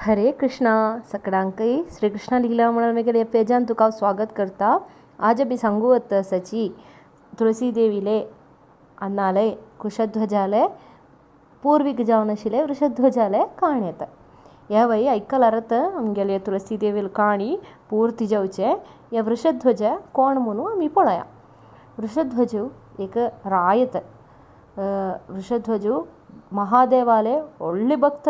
हरे कृष्णा सकडांकय श्रीकृष्ण लीला म्हणून मेगेले पेजान तुका हांव स्वागत करता. आज आमी सांगू वता आसाची तुळसी देवीले अन्नाले कुशध्वजाले पूर्वीक जावन आशिल्ले वृषध्वजाले काणी येता. ह्या वय आयकल्यारत आमगेले तुळसी देवीले काणी पूर्ती जावचे. हे वृषध्वज कोण म्हणून आमी पळया. वृषध्वज एक रायत. वृषध्वज महादेवाले व्हडले भक्त.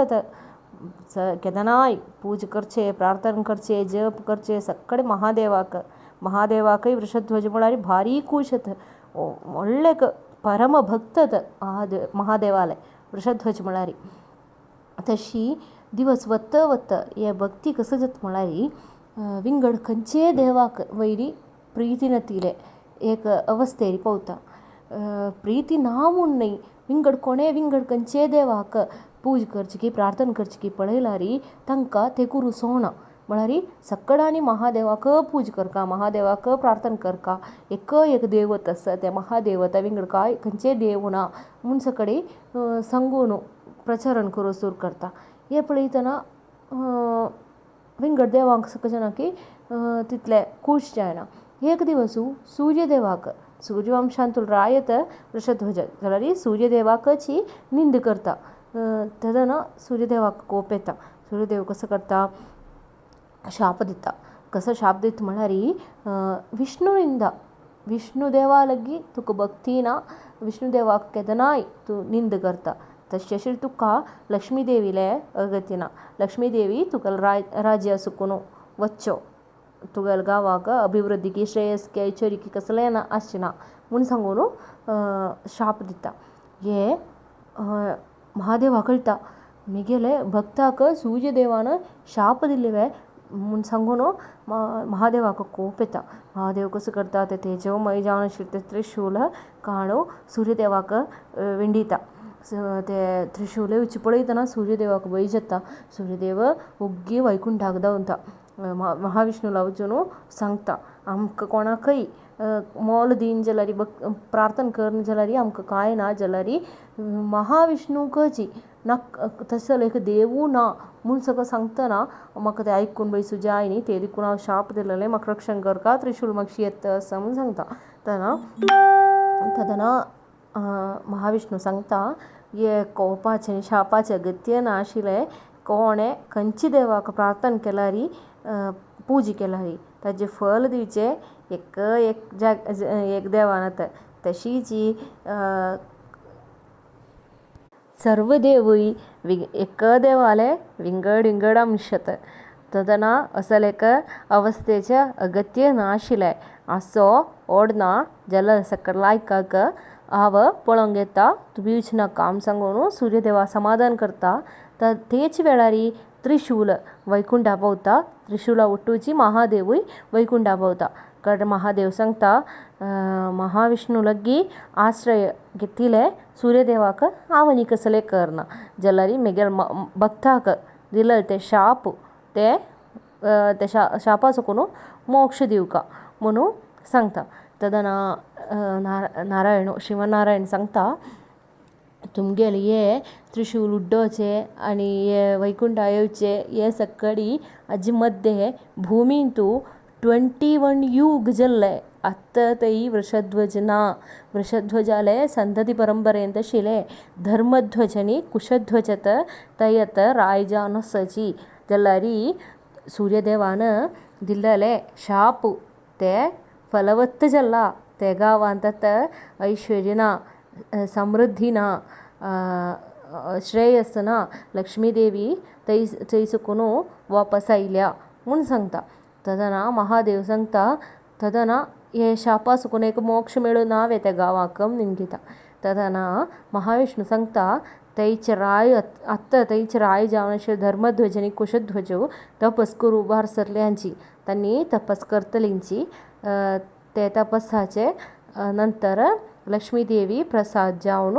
केदनाय पूजा करचे, प्रार्थना करचे, जप करचे सगळे महादेवाक. महादेवाकय वृषध्वज म्हळ्यार भारी खूश जाता. व्हडले परम भक्त महादेवाले वृषध्वज म्हळ्यार. तशी दिवस वता वता हे भक्ती कसो जाता म्हळ्यार विंगड खंयचेय देवाक वयरी प्रिती नातिल्ले एक अवस्थेर पावता. प्रिती ना म्हूण न्हय, विंगड कोणेय विंगड खंयचेय देवाक पूजा करची की प्रार्थना करची की पळयल्यार तांकां तें करूं सोना. म्हळ्यार सगळ्यांनी महादेवाक पूजा करका, महादेवाक प्रार्थना करका. एक एक देवत आसा ते महादेवता, विंगड कांय खंयचेय देव ना म्हूण सगळे सांगून प्रचारण करूं सुरू करता. हें पळयतना विंगड देवांक सगळे जाणा की तितले खूश जायना. एक दिवस सूर्यदेवाक सूर्यवंशांतु रायत वृषध्वज जाल्यार सूर्यदेवाकची निंद करता. तेन्ना सूर्यदेवाक कोप येता. सूर्यदेव कसो करता, शाप दिता. कसो शाप दिता म्हळ्यार विष्णु निंदा, विष्णु देवा लागीं तुका भक्ती ना, विष्णु देवाक केदनाय तूं निंद करता, तशें तुका लक्ष्मी देवीले अगती ना. लक्ष्मी देवी तुका राज्य सुकून वच्चो, तुगेल्या गांवाक अभिवृद्धी की श्रेयस की ऐश्वर्य की कसलें ना आसचें ना म्हूण सांगून शाप दिता. हे महादेवा कळटा मेगेले भक्ताक सूर्यदेवान शाप दिल्ले वे म्हूण सांगून महादेवाक कोप येता. महादेव कसो करता, ते तेजोमय जावन आशिल्लें तें त्रिशूल काडून सूर्यदेवाक विंडिता. ते त्रिशूल उंच पळयतना सूर्यदेवाक भंय जाता. सूर्यदेव ओग्गी वैकुंठाक धांवता. महाविष्णुला वचून सांगता, आमकां कोणाकय मोल दीन जाल्यार प्रार्थना करना जाल्यार आमकां कांय ना जाल्यार महाविष्णुकची नाक तसो एक देवू ना म्हूण सगळें सांगतना म्हाका तें आयकून पळय सुजाय न्ही, ते देखून हांव शाप दिलेलें, म्हाका रक्षण करका त्रिशूल मातशी येता आसा म्हूण सांगता. तेन्ना तेन्ना महाविष्णू सांगता, हे कोपाचें शापाचें अगत्य ना आशिल्लें, कोणें खंयच्या देवाक प्रार्थना केल्यार पुजा केल्यार ताजें फल दिवचें एक एक एक देवान. तशीच सर्व देवूय एक देवाले विंगड विंगड अंशत. तेन्ना असले एक अवस्थेचें अगत्य ना आशिल्लें. आसो ओडना जाल्यार सकयल लायकाक हांव पळोवंक येता, तूं भिवचें नाका म्हूण सांगून सूर्यदेवा समाधान करता. तेच वेळार त्रिशूल वैकुंठा पावता. त्रिशुला ओटूची महादेवूय वैकुंठा पावता. कड महादेव सांगता, महाविष्णू लागीं आश्रय घेतिल्ले सूर्यदेवाक हांव आनी कसलें करना जाल्यार मेगेले भक्ताक दिलेले ते शाप ते ते शापा चुकून मोक्ष दिवका म्हणून सांगता. तेन्ना नारायण शिवनारायण सांगता, तुमगेले हे त्रिशूल उड्डोवचे आनी हे वैकुंठा येवचे हे सगळी हाजे मद्दे भुमींतू 21 युग जाल्ले आत्तां तय वृषध्वज ना. वृषध्वजाले संतती परंपरेंत आशिल्ले धर्मध्वज आनी कुशध्वजत तयत राय जावन आसाची. जाल्यार सूर्यदेवान दिल्लेले शाप ते फलवत्त जाल्ला. ते गांवांत आतां ऐश्वर्य ना, समृद्धी ना, श्रेयस ना. लक्ष्मी देवी थंय थंय चुकून वापस आयल्या म्हूण सांगता. तेन्ना महादेव सांगता, तेन्ना हे शापा चुकून एक मोक्ष मेळूं ना वे त्या गांवाक निमगिता. तेन्ना महाविष्णू सांगता, थंयचे राय आत्तां थंयचे राय जावन आशिल्ले धर्मध्वज आनी कुशध्वज तपस करूं उबार सरल्यांची तांणी तपस करतलींची. ते तपसाचे नंतर लक्ष्मी देवी प्रसाद जावन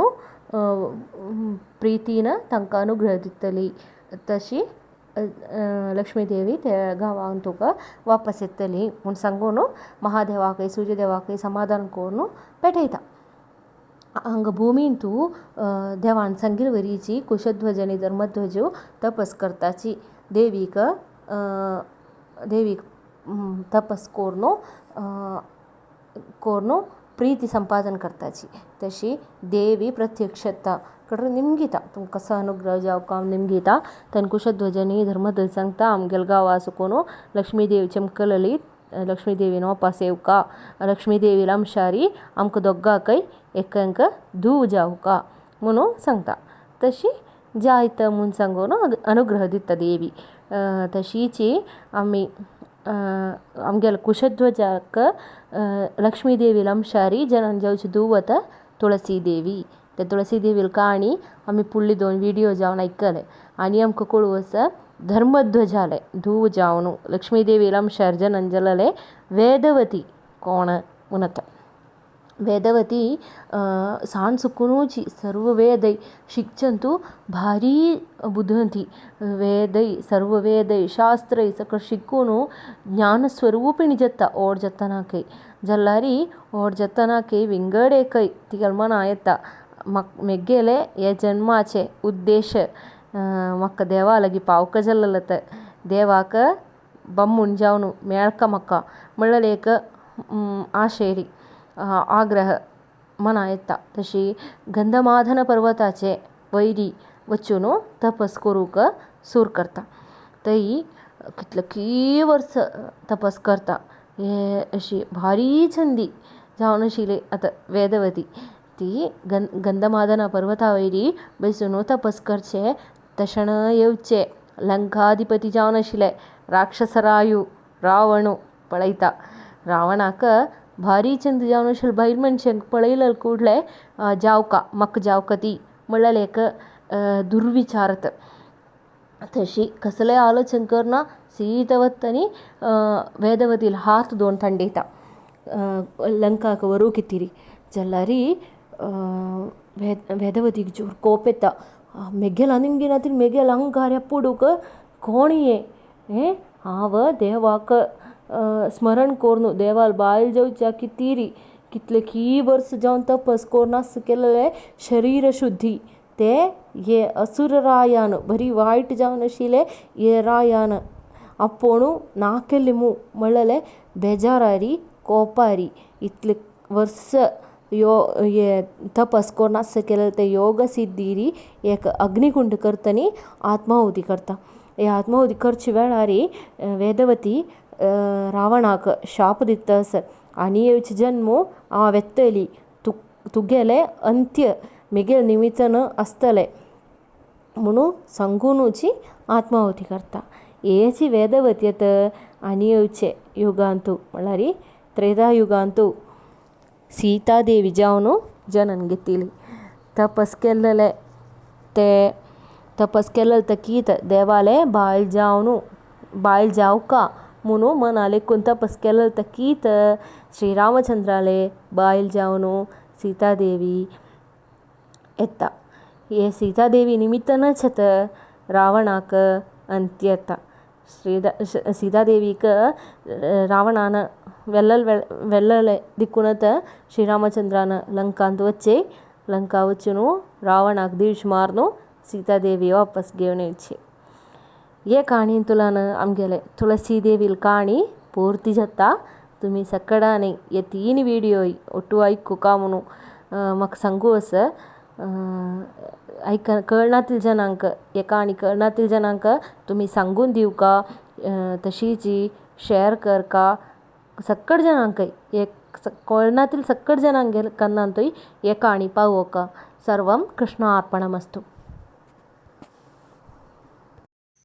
प्रितीन तांकां अनुग्रह दितली. तशी लक्ष्मी देवी त्या गांवांत तुका वापस येतली म्हूण सांगून महादेवाकय सूर्यदेवाकय समाधान करून पेटयता. हांगा भुमींतू देवान सांगिल्ले वरीची कुशध्वज आनी धर्मध्वज तपस करताची. देवीक देवीक तपस कोरून कोरून प्रिती संपादन करताची. तशी देवी प्रत्यक्ष येता कडून निमगिता, तुमकां कसो अनुग्रह जावका निमगिता. तेन्ना कुशध्वज आनी धर्मध्वज सांगता, आमगेल्या गांवा सुकून लक्ष्मी देवी चमकलली, लक्ष्मी देवीन वापस येवका, लक्ष्मी देवी लामशारी आमकां दोगांकय एक धूव जावका म्हणून सांगता. तशी जायत म्हूण सांगून अनुग्रह दिता देवी. तशीची आमी आमगेल्या कुशध्वजाक लक्ष्मी देवी लमशारी जनन जावची धूव वता तुळसी देवी. ते तुळसी देवील काणी आमी फुडली दोन विडियो जावन आयकले आनी आमकां कळूं आसा, धर्मध्वजाले धूव जावन लक्ष्मी देवी लमशार जनन जाल्ले वेदवती कोण म्हणता. वेदवती सान सुकुनूची सर्व वेदय शिकचंतू भारी बुदंती. वेदय सर्व वेदय शास्त्रय सगळें शिकून ज्ञानस्वरुपिणी जाता ओड जातनाकय. जाल्यारी ओड जातनाकय विंगड एकय तिगेले मना येता, म्हाका मेगेले हे जन्माचे उद्देश म्हाका देवा लागीं पावका जाल्लें तर देवाक बम्मूण जावन मेळका म्हाका म्हणलें एक आशेरी आग्रह मना येता. तशी गंधमाधन पर्वताचे वयरी वचून तपस करूंक सूर करता. थंय कितलकी वर्स तपस करता. हे अशी भारी छंदी जावन आशिल्ली आतां वेदवती. ती गंधमादना पर्वता वयरी बसून तपस करचें तशें येवचें लंकाधिपती जावन आशिल्ले राक्षसरायू रावणू पळयता. रावणाक भारी छंद जावन आशिल्ले बायल मनशेक पळयले कुडले जावका म्हाका जावका ती म्हणलें एक दुर्विचारत. तशी कसलें आलोचन करना सीता वता आनी वेदवतील हात दोन तांडयता लंकाक व्हरूंक कितें जाल्यारी वेदवतीक जोर कोप येता. मेगेला निमगिना मेगेल अंगार पडूंक कोण हें हांव देवाक स्मरण करून देवाल बायल जावच्या कितीरी कितले वर्स जावन तपस करून आस केल्लें शरीर शुद्धी ते हे असुर रायान बरी वायट जावन आशिल्ले हे रायान आपूण ना केले म्हूण म्हणलेलें बेजारारी कोपारी इतले वर्स यो हे तपस करून आस केलें ते योग सिद्धीरी एक अग्निकुंड करता आनी आत्माहुती करता. हे आत्माहुती करचे वेळारी वेदवती रावणाक शाप दिता आसा आनी येवचे जन्म हांव येतली तुगेलें अंत्य मेगेले निमित्तान आसतलें म्हणून सांगुनूची आत्माहुती करता. हेची वेदवती आतां आनी येवचे युगांतू म्हणल्यार त्रेता युगांतू सीता देवी जावन जनन घेतिली. तपस केल्लेले ते तपस केल्लें ते कित देवाले बायल जावन बायल जावका म्हणून मना लेखून तपस केल्लें ते कित श्रीरामचंद्राले बायल जावन सीता देवी येता. हे सीता देवी निमित्तानच आतां रावणाक अंत्य येता. सीता देवीक रावणान वेल्लल वेल्लले दिकून आतां श्रीरामचंद्रान लंकांत वचचें, लंका वचून रावणाक दीश मारून सीता देवी वापस घेवन येवची. हे काणयेंतल्यान आमगेले तुळसी देवील काणी पुर्ती जाता. तुमी सकडांनी हे तीन विडियो ഒട്ടു आयकुका म्हणून म्हाका सांगू आसा. आयक कळनातील जनांक हे काणी कळनातील जनांक तुमी सांगून दिवका, तशीच शॅर करका सक्कड जणांकय एक कळनातील सक्कड जणांक कन्नांतूय हे काणी पावोवका. सर्वं कृष्णार्पणमस्तु.